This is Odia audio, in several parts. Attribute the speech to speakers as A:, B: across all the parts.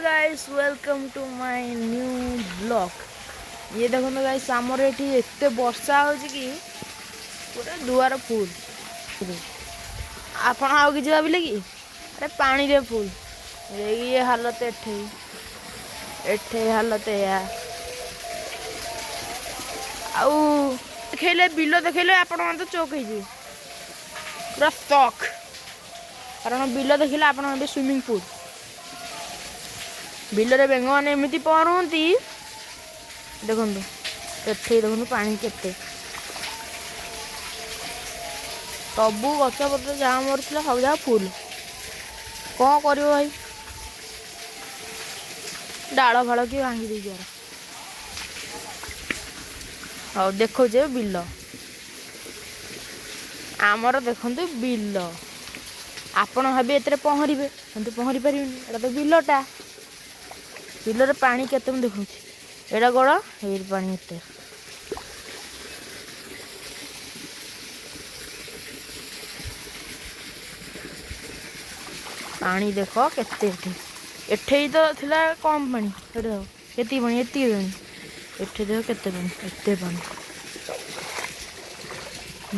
A: Guys, welcome to my new vlog. ଇଏ ଦେଖନ୍ତୁ ଗାଇସ୍, ଆମର ଏଠି ଏତେ ବର୍ଷା ହେଉଛି କି ପୁରା ଦୁଆର ଫୁଲ୍। ଆପଣ ଆଉ କିଛି ଭାବିଲେ କି? ଆରେ, ପାଣିରେ ଫୁଲ୍। ଇଏ ହାଲତ ଏଠି, ଏଠି ହାଲତ ଏୟା। ଆଉ ଦେଖେଇଲେ, ବିଲ ଦେଖେଇଲେ ଆପଣମାନେ ତ ଚୋକ୍ ହେଇଯିବେ, ପୁରା ସକ୍। କାରଣ ବିଲ ଦେଖିଲେ ଆପଣ ଏବେ ସୁଇମିଂ ପୁଲ୍। ବିଲରେ ବେଙ୍ଗମାନେ ଏମିତି ପହଁରୁନ୍ତି। ଦେଖନ୍ତୁ, ଏଠି ଦେଖନ୍ତୁ ପାଣି କେତେ। ସବୁ ଗଛ ପତ୍ର ଯାହା ମୋର ଥିଲା, ସବୁ ଯାହା ଫୁଲ୍। କ'ଣ କରିବ ଭାଇ? ଡାଳ ଫାଳ କିଏ ଭାଙ୍ଗି ଦେଇଛି ଆର। ହଉ, ଦେଖାଉଛି ଏବେ ବିଲ ଆମର। ଦେଖନ୍ତୁ ବିଲ। ଆପଣ ଭାବି ଏଥିରେ ପହଁରିବେ, କିନ୍ତୁ ପହଁରି ପାରିବେନି। ଏଇଟା ତ ବିଲଟା। ବିଲରେ ପାଣି କେତେ ମୁଁ ଦେଖାଉଛି। ଏଇଟା ଗୋଡ଼, ଏଇଠି ପାଣି ଏତେ। ପାଣି ଦେଖ କେତେ ଏଠି। ଏଠି ତ ଥିଲା କମ୍ ପାଣି। ଏଠି ଦେଖ କେତିକି ପାଣି, ଏତିକି ପାଣି। ଏଠି ଦେଖ କେତେ ପାଣି, ଏତେ ପାଣି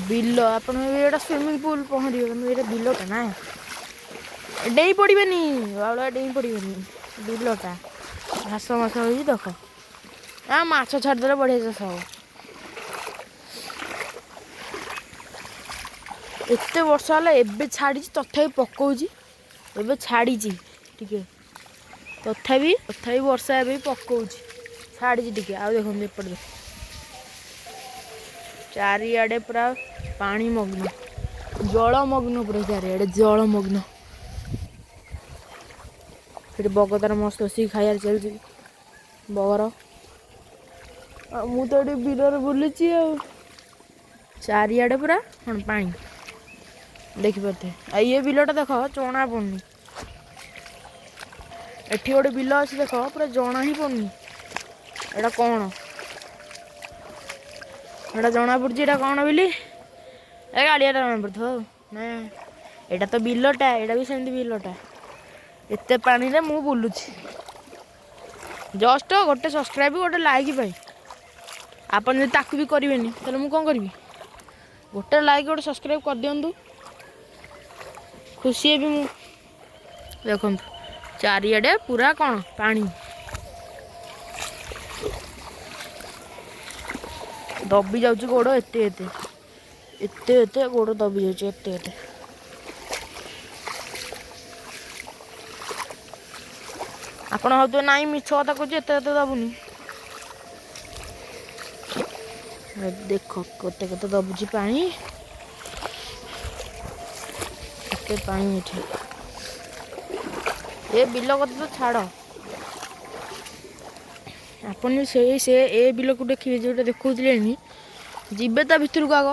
A: ବିଲ। ଆପଣ ଭାବିବେ ଏଇଟା ସୁଇମିଂ ପୁଲ୍, ପହଁରିବେ, କିନ୍ତୁ ଏଇଟା ବିଲଟା ନା। ଡେଇଁ ପଡ଼ିବେନି ବାଉଳା, ଡେଇଁ ପଡ଼ିବେନି। ବିଲଟା ଘାସ ମାସ ହେଇଛି ଦେଖ। ଆ ମାଛ ଛାଡ଼ିଦେଲେ ବଢ଼ିଆ ଚାଷ ହବ। ଏତେ ବର୍ଷା ହେଲା, ଏବେ ଛାଡ଼ିଛି, ତଥାପି ପକଉଛି। ଏବେ ଛାଡ଼ିଛି ଟିକେ, ତଥାପି ବର୍ଷା ଏବେ ବି ପକଉଛି। ଛାଡ଼ିଛି ଟିକେ। ଆଉ ଦେଖନ୍ତୁ ଏପଟେ ଦେଖ, ଚାରିଆଡ଼େ ପୁରା ପାଣି ମଗ୍ନ, ଜଳମଗ୍ନ, ପୁରା ଚାରିଆଡ଼େ ଜଳମଗ୍ନ। ସେଠି ବଗ ତାର ମସ୍ତ ବସିକି ଖାଇବାରେ ଚାଲିଛି ବଗର। ଆଉ ମୁଁ ତ ଏଠି ବିଲରେ ବୁଲୁଛି। ଆଉ ଚାରିଆଡ଼େ ପୁରା କ'ଣ ପାଣି ଦେଖିପାରୁଥିବେ। ଆଉ ଇଏ ବିଲଟା ଦେଖ, ଜଣା ପଡ଼ୁନି। ଏଠି ଗୋଟେ ବିଲ ଅଛି ଦେଖ, ପୁରା ଜଣା ହିଁ ପଡ଼ୁନି ଏଇଟା କ'ଣ। ଏଇଟା ଜଣା ପଡ଼ୁଛି ଏଇଟା କ'ଣ ବୋଲି? ଏ ଗାଡ଼ିଆଟା ଜଣା ପଡ଼ୁଥିବ ଆଉ ନା। ଏଇଟା ତ ବିଲଟା, ଏଇଟା ବି ସେମିତି ବିଲଟା। ଏତେ ପାଣିରେ ମୁଁ ବୁଲୁଛି ଜଷ୍ଟ ଗୋଟେ ସବସ୍କ୍ରାଇବ୍, ଗୋଟେ ଲାଇକ୍ ପାଇଁ। ଆପଣ ଯଦି ତାକୁ ବି କରିବେନି, ତାହେଲେ ମୁଁ କ'ଣ କରିବି? ଗୋଟେ ଲାଇକ୍, ଗୋଟେ ସବସ୍କ୍ରାଇବ୍ କରିଦିଅନ୍ତୁ, ଖୁସି ହେବି ମୁଁ। ଦେଖନ୍ତୁ, ଚାରିଆଡ଼େ ପୁରା କ'ଣ ପାଣି। ଦବି ଯାଉଛି ଗୋଡ଼, ଏତେ ଏତେ ଏତେ ଏତେ ଗୋଡ଼ ଦବି ଯାଉଛି, ଏତେ ଏତେ। ଆପଣ ଭାବୁଥିବେ, ନାଇଁ, ମିଛ କଥା କହୁଛି, ଏତେ ଏତେ ଦବୁନି। ଦେଖ କେତେ କେତେ ଦବୁଛି ପାଣି, କେତେ ପାଣି ଏଠି। ଏ ବିଲ କଥା ତ ଛାଡ଼। ଆପଣ ସେଇ ସେ ଏ ବିଲକୁ ଦେଖିବେ, ଯେଉଁଟା ଦେଖାଉଥିଲେଣି, ଯିବେ ତା ଭିତରକୁ ଆଗ,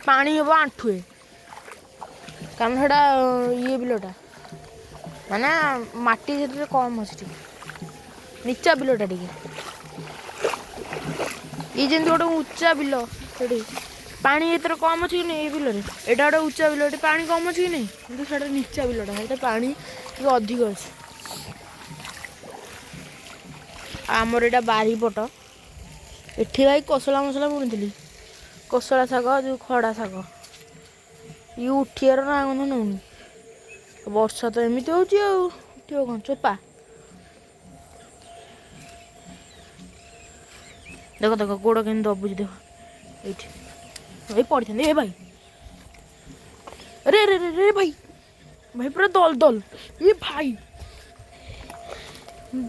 A: ପାଣି ହେବ ଆଣ୍ଠୁଏ। କାରଣ ସେଇଟା ଇଏ ବିଲଟା, ମାନେ ମାଟି ସେଥିରେ କମ୍ ଅଛି, ଟିକେ ନିଚା ବିଲଟା ଟିକେ। ଇଏ ଯେମିତି ଗୋଟେ ଉଚ୍ଚା ବିଲ, ସେଠି ପାଣି ଏଥିରେ କମ୍ ଅଛି କି ନାହିଁ? ଏଇ ବିଲରେ, ଏଇଟା ଗୋଟେ ଉଚ୍ଚା ବିଲ, ଏଠି ପାଣି କମ୍ ଅଛି କି ନାହିଁ? କିନ୍ତୁ ସେଇଟା ନିଚା ବିଲଟା, ସେଇଟା ପାଣି ଟିକେ ଅଧିକ ଅଛି। ଆମର ଏଇଟା ବାରିପଟ। ଏଠି ଭାଇ କୋଶଳା ମସଲା ବୁଣିଥିଲି, କୋଶଳା ଶାଗ, ଯେଉଁ ଖଡ଼ା ଶାଗ। ଇଏ ଉଠିବାର ନା ଗନ୍ଧ ନେଉନି। ବର୍ଷା ତ ଏମିତି ହେଉଛି, ଆଉ ଉଠିବ କ'ଣ ଚୋପା? ଦେଖ ଦେଖ, ଗୋଡ଼ କେମିତି ଦବୁଛି ଦେଖ। ଏଇଠି ଏଇ ପଡ଼ିଥାନ୍ତି। ଏ ଭାଇ, ରେ ରେ ରେ ରେ ଭାଇ, ଭାଇ, ପୁରା ଦଲ ଦଲ। ଏ ଭାଇ,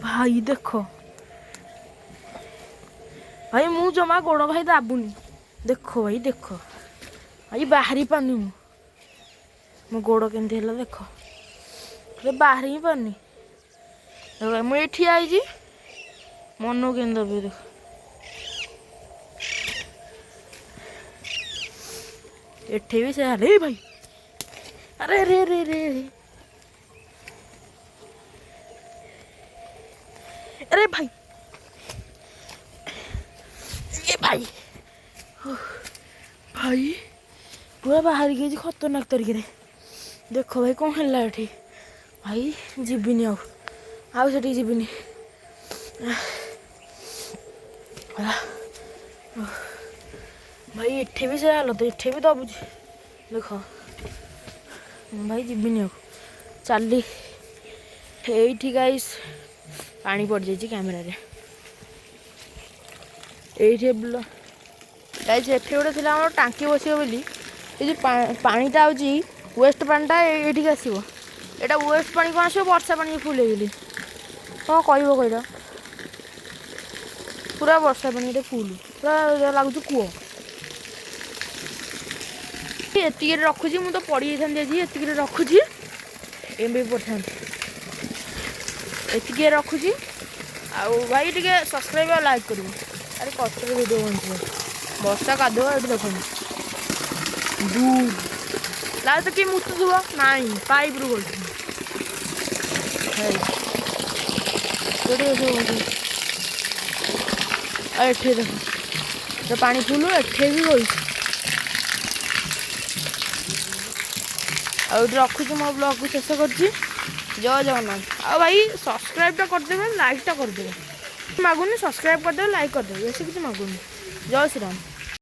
A: ଭାଇ, ଦେଖ ଭାଇ, ମୁଁ ଜମା ଗୋଡ଼ ଭାଇ ଦାବୁନି। ଦେଖ ଭାଇ, ଦେଖ ଭାଇ, ବାହାରି ପାରୁନି ମୁଁ। ମୋ ଗୋଡ଼ କେମିତି ହେଲା ଦେଖ, ବାହାରି ହିଁ ପାରୁନି। ଦେଖ, ମୁଁ ଏଇଠି ଠିଆ ହେଇଛି, ମନକୁ କେମିତି ଦବିବ ଦେଖ। ଏଠି ବି ସେ ହେଲେ ଭାଇ। ଆରେ ରେ ରେ ରେ ରେ, ଆରେ ଭାଇ, ଏ ଭାଇ, ଭାଇ, ପୁରା ବାହାରିକି ହେଇଛି ଖତରନାକ ତରିକାରେ। ଦେଖ ଭାଇ, କ'ଣ ହେଲା ଏଠି। ଭାଇ, ଯିବିନି ଆଉ। ଆଉ ସେଠିକି ଯିବିନି। ଭାଇ, ଏଠି ବି ସେ ହାଲତ, ଏଠି ବି ଦବୁଛି ଦେଖ। ଭାଇ, ଯିବିନି ଆଉ, ଚାଲି। ଏଇଠି ଗାଇସ୍, ପାଣି ପଡ଼ିଯାଇଛି କ୍ୟାମେରାରେ। ଏଇଠି ଗାଇସ୍, ଏଠି ଗୋଟେ ଥିଲା ଆମର ଟାଙ୍କି ବସିବ ବୋଲି। ଏ ଯେଉଁ ପାଣିଟା ଆଉଛି, ୱେଷ୍ଟ ପାଣିଟା ଏଇଠିକି ଆସିବ। ଏଇଟା ୱେଷ୍ଟ ପାଣି କ'ଣ ଆସିବ? ବର୍ଷା ପାଣି ଫୁଲ୍ ହେଇଗଲି, କ'ଣ କହିବ କହିଲ? ପୁରା ବର୍ଷା ପାଣି ଏଇଟା ଫୁଲ୍, ପୁରା ଲାଗୁଛି କୂଅ। ଏତିକିରେ ରଖୁଛି। ମୁଁ ତ ପଡ଼ିଯାଇଥାନ୍ତି ଆଜି। ଏତିକିରେ ରଖୁଛି, ଏମିତି ବି ପଡ଼ିଥାନ୍ତି। ଏତିକିରେ ରଖୁଛି। ଆଉ ଭାଇ, ଟିକେ ସବସ୍କ୍ରାଇବ୍ ଆଉ ଲାଇକ୍ କରିବ। ଆରେ, କଷ୍ଟରେ ଭିଡ଼ିଓ ବନୁଛି। ବର୍ଷା କାଦୁଅ ଏଠି ଦେଖନ୍ତୁ। ଦୂର ଲାଗ ତ କିଏ ମୁତୁଥିବ। ନାଇଁ, ପାଇପ୍ରୁ ଗଳୁଛି। କୋଉଠି ସବୁ? ଆଉ ଏଠି ଦେଖ ତ, ପାଣି ଫୁଲୁ, ଏଠି ବି ଗଳୁଛି। ଆଉ ଏଠି ରଖୁଛି, ମୋ ବ୍ଲଗ୍କୁ ଶେଷ କରୁଛି। ଜୟ ଜଗନ୍ନାଥ। ଆଉ ଭାଇ, ସବସ୍କ୍ରାଇବ୍ଟା କରିଦେବେ, ଲାଇକ୍ଟା କରିଦେବେ। ମାଗୁନି, ସବସ୍କ୍ରାଇବ୍ କରିଦେବେ, ଲାଇକ୍ କରିଦେବେ, ବେଶୀ କିଛି ମାଗୁନି। ଜୟ ଶ୍ରୀରାମ।